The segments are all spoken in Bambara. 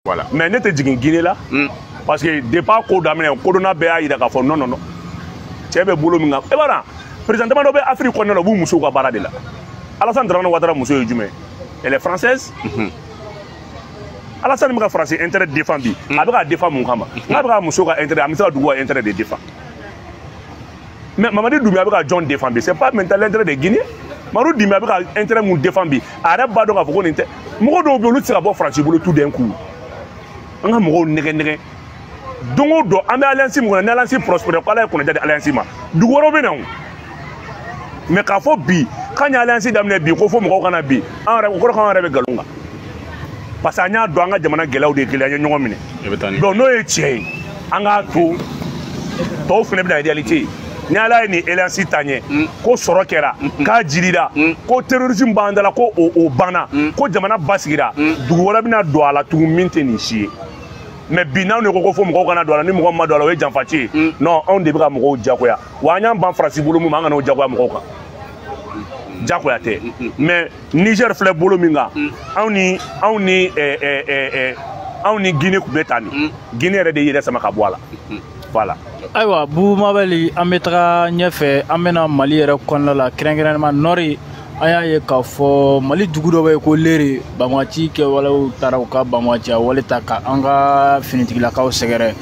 Voilà. Mais ne tɛ jigin Guinée la, parce que depuis a ko daminɛ, kodɔnna bɛɛ y'a yira k'a fɔ non, non, non, cɛ bɛ bolo min kan, e b'a dɔn, président damadɔ bɛ Afrique kɔnɔna la, u b'u musow ka baara de la. Alassane Dramane Ouattara muso ye jumɛn? Elle est française. Alassane bɛ ka Faransi intérêt défend bi, a bɛ k'a défend mun kama? N'a bɛ ka muso ka intérêt, a bɛ se ka dugu ka intérêt de défend. Mais Mamadi Doumbouya bɛ ka jɔn défend bi? C'est pas maintenant l'intérêt de Guinée. Mamadi Doumbouya bɛ ka intérêt mun défend bi? A yɛrɛ b'a dɔn k'a fɔ ko nin tɛ. Mɔgɔ dɔw bɛ yen, olu tɛ se ka bɔ Faransi bolo tout d'un coup. An ka mɔgɔw nɛgɛ nɛgɛ don o don. An bɛ alliance min kɔnɔ, ni alliance prospère, ko Ala ye kunnaja di alliance ma, dugu wɛrɛw bɛ na o. Mais k'a fɔ bi k'an ye alliance daminɛ bi, ko fo mɔgɔw ka na bi, an yɛrɛ o kɔrɔ k'an yɛrɛ bɛ nkalon kan, parce que an y'a dɔn an ka jamana gɛlɛyaw de ye kelen, an ye ɲɔgɔn minɛ. E bɛ taa ni Donc n'o ye tiɲɛ ye, an k'a to tɔw fana bɛna réalité ye. Ni Ala ye nin alliance ta ɲɛ, ko sɔrɔ kɛra, k'a jirira, ko terrorisme b'an da la, ko o banna, ko jamana basigira, dugu wɛrɛ bɛna don a la tugun min tɛ nin si ye. Mais bi, n'anw de ko fo mɔgɔw kana don a la, ni mɔgɔ min ma don a la, o ye janfaci ye. Non, anw de bɛ ka mɔgɔw jagoya wa. An y'an ban Faransi bolo mun ma, an kana o jagoya mɔgɔw kan. Jagoya tɛ. Mais Niger filɛ bolo min kan, anw ni ɛ ɛ ɛ ɛ anw ni Guinée tun bɛ tan nin. Guinée yɛrɛ de y'i yɛrɛ sama ka bɔ a la. Voilà. Ayiwa, Bubu Mabɛli, an bɛ taga ɲɛfɛ. An bɛna Mali yɛrɛ kɔnɔna la, kɛrɛnkɛrɛnnenya nord. An y'a ye k'a fɔ Mali dugu dɔ bɛ yen ko Lere, banbagaci kɛwalew taara u ka banbagaciya wale ta ka an ka finitigilakaw sɛgɛrɛ.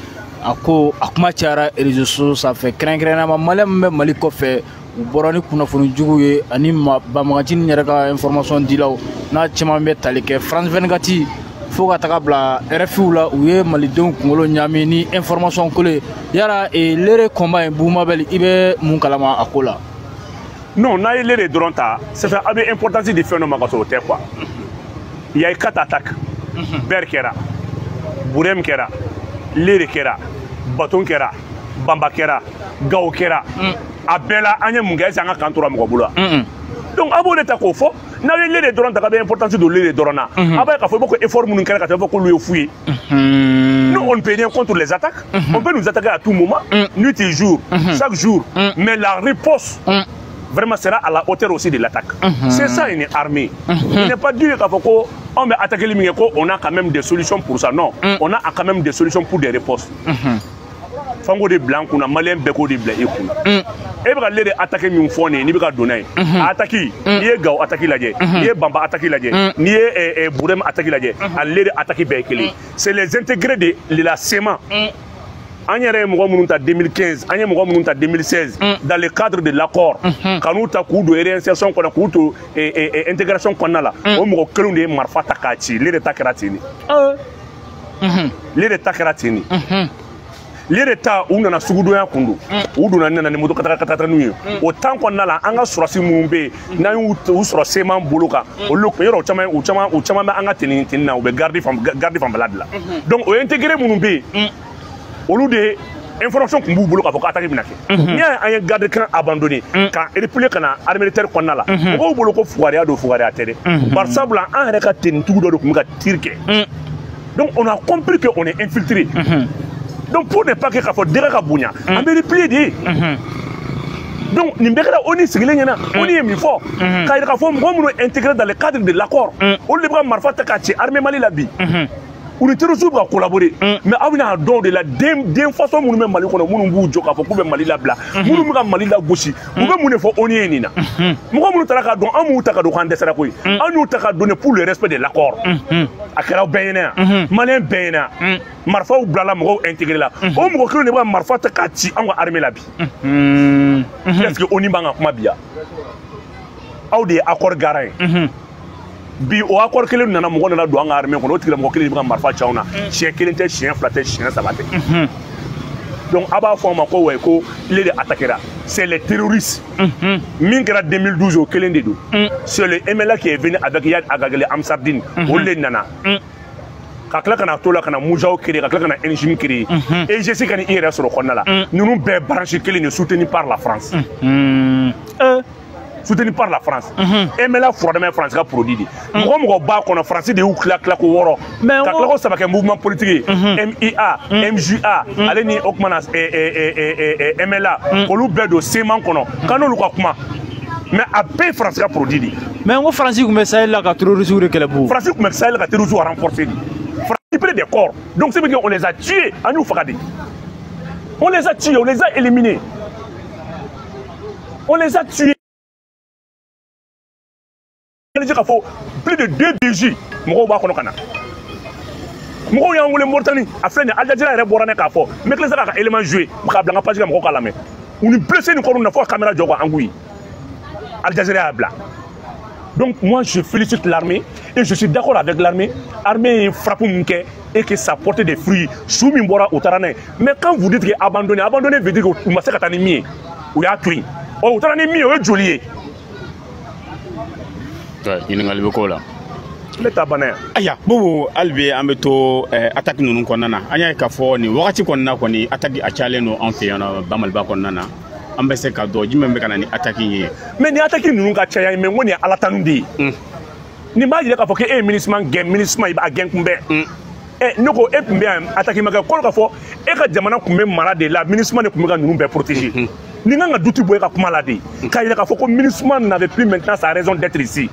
A ko a kuma cayara réseaux sociaux sanfɛ, kɛrɛnkɛrɛnnenya ma malien min bɛ Mali kɔfɛ, u bɔra ni kunnafoni jugu ye ani banbagaci nin yɛrɛ ka information dilaw n'a caman bɛ tali kɛ France 24 fo ka taga bila RFI la. U ye malidenw kunkolo ɲaami ni information kolo ye. Yala Lere combat in, Bubu Mabɛli, i bɛ mun kalama a ko la? Non, n'a ye Lere dɔrɔn ta, c'est fait, a bɛ importance di fɛn dɔ ma ka sɔrɔ o tɛ quoi. Il y a eu quatre attaques. Ber kɛra, Burem kɛra, Lere kɛra, Baton kɛra, Bamba kɛra, Gao kɛra. A bɛɛ la, an ye mun kɛ? Est-ce que an ka kan tora mɔgɔ bolo wa? Donc a b'o de ta k'o fɔ. N'aw ye Lere dɔrɔn ta k'a bɛ importance don Lere dɔrɔn na, a b'a ye k'a fɔ i b'a fɔ ko effort minnu kɛra ka taa fɔ k'olu ye fu ye. Nous, on ne peut rien contre les attaques. On peut nous attaquer à tout moment, nuit et jour, chaque jour. Mais la réponse, vraiment, sera à la hauteur aussi de l'attaque. C'est ça une armée. Il n'est pas dit k'a fɔ ko anw bɛ attaquer min kɛ, ko on a quand même des solutions pour ça. Non, on a quand même des solutions pour des réponses. F'an k'o de bila an kunna, malien bɛɛ k'o de bila i kunna. E bɛ ka Lere attaque min fɔ nin ye, n'i bɛ ka don n'a ye a attaque, n'i ye Gao attaque lajɛ, n'i ye Bamba attaque lajɛ, n'i ye Burem attaque lajɛ, ani Lere attaque bɛɛ ye kelen. C'est les intégrés de la CMA. An yɛrɛ ye mɔgɔ minnu ta 2015, an ye mɔgɔ minnu ta 2016 dans le cadre de l'accord, ka n'u ta k'u don réinsertion kɔnɔ, k'u to intégration kɔnɔna la, o mɔgɔ kelenw de ye marifa ta k'a ci. Lere ta kɛra ten de. Lere ta kɛra ten de. Lere ta, u nana sugudonya kun don, u donna, nana ni moto kataka kataka n'u ye. O temps kɔnɔna la, an ka sɔrɔsi minnu bɛ yen, n'an y'u u sɔrɔ CMA bolo kan, olu yɔrɔ caman, u caman bɛ an ka tenue tenue na, u bɛ garde fan, garde fanfɛla de la. Donc o intégré minnu bɛ yen, olu de information tun b'u bolo k'a fɔ ko attaque bɛna kɛ. N'i y'a ye an ye garde camp abandonné ka replier ka na armée de terre kɔnɔna la, mɔgɔw bolo ko fugariya don. Fugariya tɛ dɛ. Bari sabula an yɛrɛ ka tenue tigiw dɔ de tun bɛ ka tir kɛ. Donc on a compris que on est infiltré. Donc pour ne pas que k'a fɔ dégâts ka bonya, an bɛ replier de. Donc nin bɛɛ kɛra ONU sigilen ɲɛna. ONU ye min fɔ k'a yira k'a fɔ mɔgɔ minnu intégré dans le cadre de l'accord, olu de bɛ ka marifa ta k'a ci armée Mali la bi, u ni terroristes bɛ ka collaborer. Mais aw bɛna dɔn de la, den den façon minnu bɛ Mali kɔnɔ, minnu b'u jɔ k'a fɔ k'u bɛ Mali labila, minnu bɛ ka Mali lagosi, u bɛ mun de fɔ ONU ye nin na? Mɔgɔ minnu taara k'a dɔn, an m'u ta ka don k'an dɛsɛra koyi. An y'u ta ka don pour le respect de l'accord. A kɛra aw bɛɛ ɲɛna yan, malien bɛɛ ɲɛna yan. Marifaw bilala mɔgɔw intégré la, o mɔgɔ kelen de bɛ ka marifa ta k'a ci anw ka armée la bi. Est ce que ONU b'an ka kuma bi yan? Aw de ye accord garant ye bi. O accord kelen nana, mɔgɔ nana don an ka armée kɔnɔ, o tigilamɔgɔ kelen de bɛ ka marifa ci anw na. Siɲɛ kelen tɛ, siɲɛ fila tɛ, siɲɛ saba tɛ. Donc a b'a fɔ an ma ko ouais, ko Lere attaquera, c'est les terroristes. Min kɛra 2012, o kelen de don. C'est le MLA qui est venu avec Iyad Ag Ghali, Ansardine. Olu de nana ka tila ka na to la ka na MUJAO créer, ka tila ka na NJIM créer, EGC ka ni i yɛrɛ sɔrɔ kɔnɔna la. Ninnu bɛɛ branche kelen de, soutenu par la France, soutenu par la France. MLA furadama ye France ka produit de. Mɔgɔ mɔgɔ b'a kɔnɔ, France de y'u tila tila ko wɔɔrɔ, ka tila ko saba kɛ mouvement politique ye, MIA, MJA, ale ni o kumana MLA, k'olu bɛɛ don CMA kɔnɔ ka n'olu ka kuma. Mais a bɛɛ ye France ka produit de. Mais n ko Faransi tun bɛ Sahel la ka terroristes de kɛlɛ bu. France tun bɛ Sahel ka terroristes renforcer de. France récupéré des corps. Donc ça veut dire qu'on les a tués à nous faga de. On les a tués, on les a éliminés. On les a tués. Plus de 2 BJ mɔgɔw b'a kɔnɔ ka na. Mɔgɔw y'an wele Mauritanie, a filɛ nin ye, Al Jazeera yɛrɛ bɔra ne k'a fɔ n bɛ tila k'a ka élément jouer k'a bila n ka page kan, mɔgɔw k'a lamɛn. U ni blessé ni kɔrɔ na fo ka caméra jɔ ka an k'u ye. Al Jazeera y'a bila. Donc moi, je félicite l'armée et je suis d'accord avec l'armée. L'armée ye frappe mun kɛ et que ça porte des fruits. Su min bɔra, u taara n'a ye. Mais quand vous dites que abandonné, abandonné veut dire que u ma se ka taa ni min ye, u y'a to yen. Ɔ, u taara ni min ye, o ye joli ye? Ɲininkali bɛ k'o la. Ne ta banna yan. Aya Bobo, hali bi an bɛ to attaque ninnu kɔnɔna na. An y'a ye k'a fɔ nin wagati kɔnɔna kɔni, attaque a cayalen don an fɛ yan nɔ Bamaliba kɔnɔna na. An bɛ se ka dɔn jumɛn bɛ ka na ni attaque in ye? Mais ni attaque ninnu ka caya, mais n ko nin ye Ala tanu de ye. Nin b'a jira k'a fɔ k'e ye MINUSMA gɛn, MINUSMA i b'a gɛn kunbɛn. Ɛ, ne ko e tun bɛ yan, attaque ma kɛ kɔrɔ k'a fɔ e ka jamana tun bɛ mara de la, MINUSMA de tun bɛ ka ninnu bɛɛ protéger. Nin kan ka doute bɔ e ka kuma la de, k'a jira k'a fɔ ko MINUSMA n'avait plus maintenant sa raison d'être ici.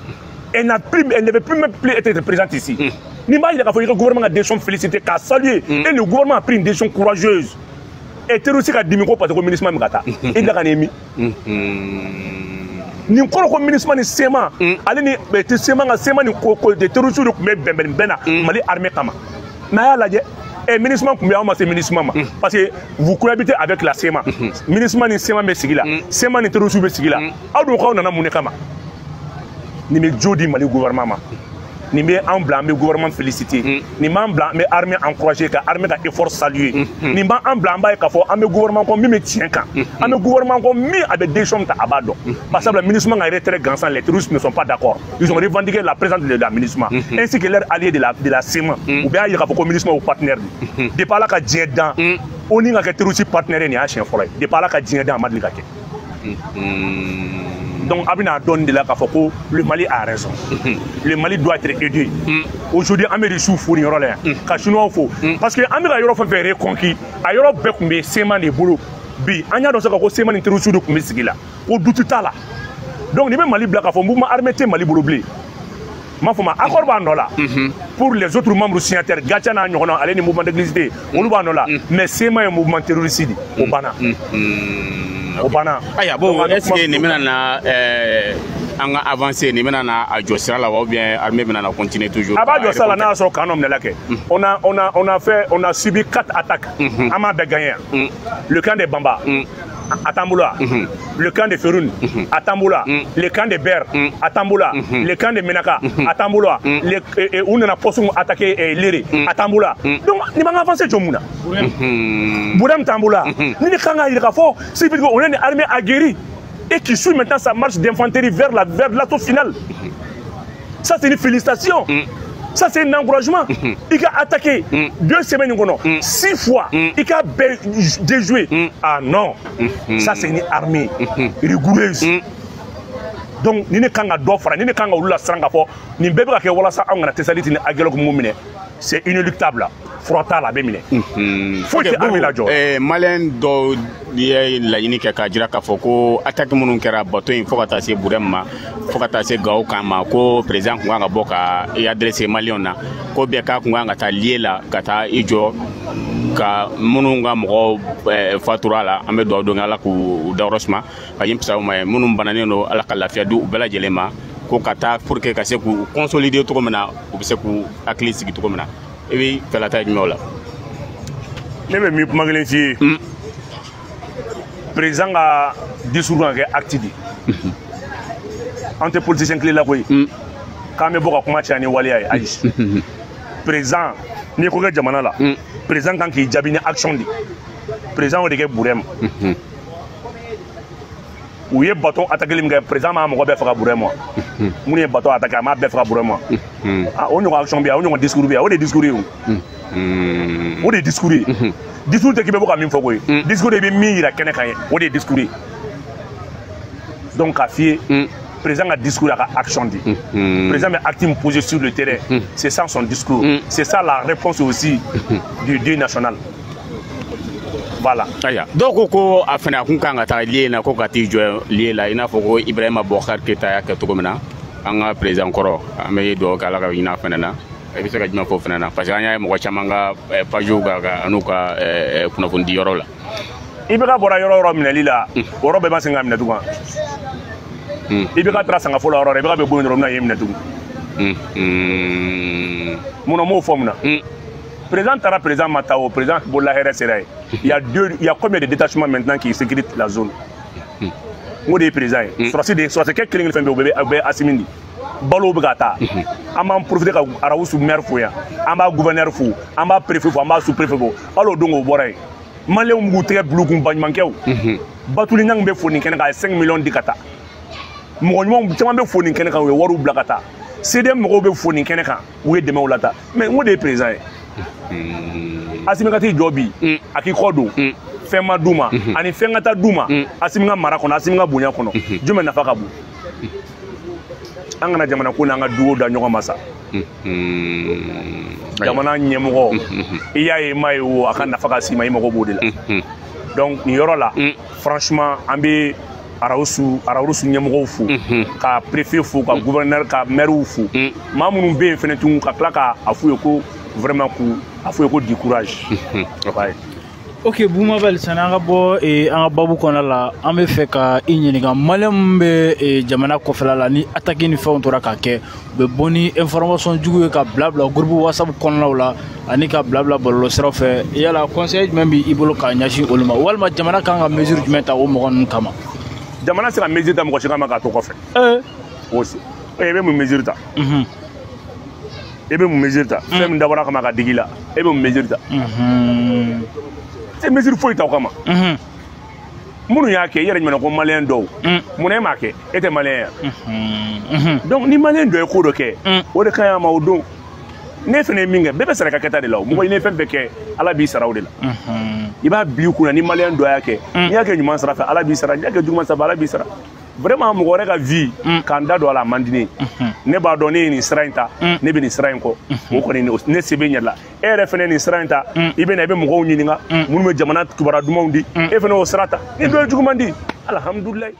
Elle n'a plus, elle ne devait plus même plus être présente ici. Nin b'a jira k'a fɔ i ka gouvernement ka décision féliciter, k'a saluer. Et le gouvernement a pris une décision courageuse. Et terroriste ka dimi ko parce que ko MINUSMA bɛ ka taa. I bila ka nin ye min? Nin kɔrɔ ko MINUSMA ni CMA, ale ni CMA ka CMA ni ko de terroriste de tun bɛ bɛnbɛn nin bɛɛ na Mali armée kama. Mais a y'a lajɛ, ɛ, MINUSMA tun bɛ, aw ma se MINUSMA ma parce que vous cohabitez avec la CMA. MINUSMA ni CMA bɛ sigi la, CMA ni terroriste bɛ sigi la. Aw dun k'aw nana mun de kama? Nin bɛ jo di Mali gouvernement ma. Nin bɛ an bila an bɛ gouvernement féliciter. Nin b'an bila an bɛ armée encourager, ka armée ka effort saluer. Nin b'an bila an b'a ye k'a fɔ an bɛ gouvernement kɔ min bɛ tiɲɛ kan, an bɛ gouvernement kɔ min a bɛ décision min ta, a b'a dɔn. Par exemple, MINUSMA ka retrait gansan, les terroristes ne sont pas d'accord. Ils ont revendiqué la présence de la MINUSMA ainsi que leurs alliés de la CMA. U bɛɛ y'a yira k'a fɔ ko MINUSMA y'u partenaire de. Depuis Ala ka diɲɛ dan, ONU ka kɛ terroriste partenaire ye, nin y'a siɲɛ fɔlɔ ye. Depuis Ala ka diɲɛ dan, a ma deli ka kɛ. Donc a bɛna dɔn de la k'a fɔ ko le Mali a raison. Le Mali doit être aidé. Aujourd'hui, an bɛ Russiw fo nin yɔrɔ la yan, ka Chinois fo, parce que an bɛ ka yɔrɔ fɛn fɛn reconquis, a yɔrɔ bɛɛ tun bɛ CMA de bolo. Bi an y'a dɔn sisan ko CMA ni terroriste de tun bɛ sigi la, ko doute t'a la. Donc nin bɛ Mali bila k'a fɔ mouvement armé tɛ Mali bolo bilen. N m'a fɔ ma, accord b'a nɔ la pour les autres membres signataires, GATIA n'a ɲɔgɔnna, ale ni mouvement d'électricité, olu b'a nɔ la. Mais CMA ye mouvement terroriste de, o banna, o banna. Aya bon, est ce que nin bɛna na an ka avancer, nin bɛna na a jɔ sira la wa, ou bien armée bɛna na continuer toujours? A b'a jɔ sira la n'a y'a sɔrɔ camp nɔ minɛla kɛ. On a fait, on a subi quatre attaques, an m'a bɛɛ gagné yan. Le camp de Bamba, a t'an bolo wa? Le camp de Feroun, a t'an bolo wa? Le camp de Ber, a t'an bolo wa? Le camp de Menaka, a t'an bolo wa? U nana poste mun attaquer Léré, a t'an bolo wa? Donc nin b'an ka avancer jɔ mun na? Bourem t'an bolo wa? Ni ne kan k'a yira k'a fɔ, c'est veut dire qu'on est une armée aguerrie et qui suit maintenant sa marche d'infanterie vers l'assaut final. Ça, c'est une félicitation. Ça, c'est un encouragement. Il a attaqué 2 semaines, six fois. Il a déjoué. Ah non, ça, c'est une armée rigoureuse. Donc, ni ne kan ka dɔ fara, ni ne kan ka olu la siran k'a fɔ nin bɛɛ bɛ ka kɛ walasa anw kana Tessalit ni Aguelhok mun minɛ, c'est inéluctable. Fura t'a la, a bɛ minɛ. Foyi tɛ armée lajɔ. Malien dɔw ye laɲini kɛ k'a jira k'a fɔ ko attaque minnu kɛra bateau in fo ka taa se Burem ma, fo ka taa se Gawo kan ma, ko président kun kan ka bɔ ka i adressé Maliyɛnw na, ko bɛɛ k'a kun kan ka taa lieu la ka taa i jɔ ka minnu ka mɔgɔw fatura la. An bɛ dugawu don Ala k'u dayɔrɔ suma ka ɲin fisaw ma ye, minnu bananen don, Ala ka lafiya di u bɛɛ lajɛlen ma, ko ka taa pour que ka se k'u consolider cogo min na, u bɛ se k'u hakili sigi cogo min na. I bɛ fɛlata ye jumɛn o la? Ne bɛ min kuma kelen f'i ye, président ka discours kan ka kɛ acte de. An tɛ politicien kelen la koyi k'an bɛ bɔ ka kuma caya ni waleya ye. Ayi, président, n'i ko kɛ jamana la, président kan k'i jaabi ni action de. Président o de kɛ Burɛmu, u ye bateau attaqué min kɛ, président m'a mɔgɔ bɛɛ faga Burɛmu wa? Minnu ye bateau attaqué, a m'a bɛɛ faga Burɛmu wa? Ah, o ɲɔgɔn action bɛ yan, o ɲɔgɔn discours bɛ yan. O de ye discours ye, o o de ye discours ye. Discours tɛ k'i bɛ bɔ ka min fɔ koyi, discours de bɛ min yira kɛnɛ kan ye, o de ye discours ye. Donc k'a f'i ye, président ka discours, a ka action di. Président bɛ acte min poser sur le terrain, c'est ça son discours, c'est ça la réponse aussi du deuil national. Voilà. Aya, dɔw ko ko a fana a kun kan ka taa lieu na, ko ka t'i jɔ lieu la, i n'a fɔ ko Ibrahima Boubacar Keïta y'a kɛ cogo min na, an ka président kɔrɔ. An bɛ dugawu kɛ Ala ka hinɛ a fana na. I bɛ se ka jumɛn fɔ o fana na? Parce que an y'a ye mɔgɔ caman ka pagew kan an'u ka kunnafoni di yɔrɔ la. IBK bɔra yɔrɔ yɔrɔ minɛli la, o yɔrɔ bɛɛ ma segin ka minɛ tugun. IBK taara sangafo la yɔrɔ, IBK bɛ bɔ yen dɔrɔn, u bɛna yen minɛ tugun. Mun na m'o fɔ mun na? Président taara, président ma taa o, président bolola hɛrɛ sera ye. Il y a combien de détachements maintenant qui sécurisent la zone? N ko de ye président ye. Sɔrɔsi de sɔrɔsikɛ kelen kelen fɛn bɛɛ, o bɛ Asimi di. Balow bɛ ka taa. An b'an profiter ka Rharous maire fo yan, an b'a gouverneur fo, an b'a préfet fo, an b'a sous préfet fo. Hali o don o bɔra yen, maliyɛnw b'u tɛgɛ bil'u kun, baɲumankɛw. Batuli Ɲangi bɛ fo nin kɛnɛ kan, a ye 5 millions di ka taa. Mɔgɔ ɲumanw caman bɛ fo nin kɛnɛ kan, u ye wariw bila ka taa. CDM mɔgɔw bɛ fo nin kɛnɛ kan, u ye dɛmɛw la taa. Mais n ko de ye président ye. Asimi ka t'i jɔ bi, a k'i kɔ don, fɛn ma d'u ma, ani fɛn ka taa d'u ma, Asimi ka mara kɔnɔ, Asimi ka bonya kɔnɔ, jumɛn nafa ka bon? An kana jamana ko n'an ka duwo da ɲɔgɔn ma sa. Jamana ɲɛmɔgɔ, i y'a ye, i m'a ye o, a ka nafa ka s'i ma, i mago b'o de la. Donc nin yɔrɔ la, franchement, an bɛ Rharous ɲɛmɔgɔw fo, ka préfet fo, ka gouverneur, ka maire fo, maa minnu bɛ yen fɛnɛ tun, ka tila k'a f'u ye ko vraiment, k'u a f'u ye ko du courage. Ouais. Ok, Bumabel, sani an ka bɔ an ka babu kɔnɔna la, an bɛ fɛ ka i ɲininka, maliyɛn min bɛ jamana kɔfɛla la, ni attaque ni fɛnw tora ka kɛ, u bɛ bɔ ni information jugu ye ka bila bila groupe WhatsApp kɔnɔnaw la ani ka bila bila bɔlɔlɔsiraw fɛ, yala conseil jumɛn b'i bolo k'a ɲɛsin olu ma, walima jamana kan ka mesure jumɛn ta o mɔgɔ ninnu kama? Jamana se ka mesure ta mɔgɔ si kama k'a to kɔfɛ. O i bɛ mun mesure ta? I bɛ mun mesure ta? Fɛn min dabɔra kama ka digi la, e bɛ mun mesure ta? Tɛ mesure foyi ta o kama. Minnu y'a kɛ, i yɛrɛ ɲuman ko maliyɛn dɔw, munna e m'a kɛ? E tɛ maliyɛn ye? Donc ni maliyɛn dɔ ye ko dɔ kɛ, o de ka ɲi a ma o don. Ne fana ye min kɛ, bɛɛ bɛ sara i ka kɛta de la. O mɔgɔ, i ni fɛn fɛn kɛ, Ala b'i sara o de la. I b'a bil'i kunna, ni maliyɛn dɔ y'a kɛ, n'i y'a kɛ ɲuman sira fɛ, Ala b'i sara, n'i y'a kɛ juguman sira fɛ, Ala b'i sara. Vraiment, mɔgɔ wɛrɛ ka vie, k'an da don a la, a man di ne ye. Ne b'a dɔn ne ye nin sira in ta, ne bɛ nin sira in kɔ, o kɔni ne se bɛ n yɛrɛ la. E yɛrɛ fana ye nin sira in ta, i bɛ na, i bɛ mɔgɔw ɲininka minnu bɛ jamana kibaruya dumanw di, e fana y'o sira ta. Ni dɔ ye juguman di, alhamdulilayi.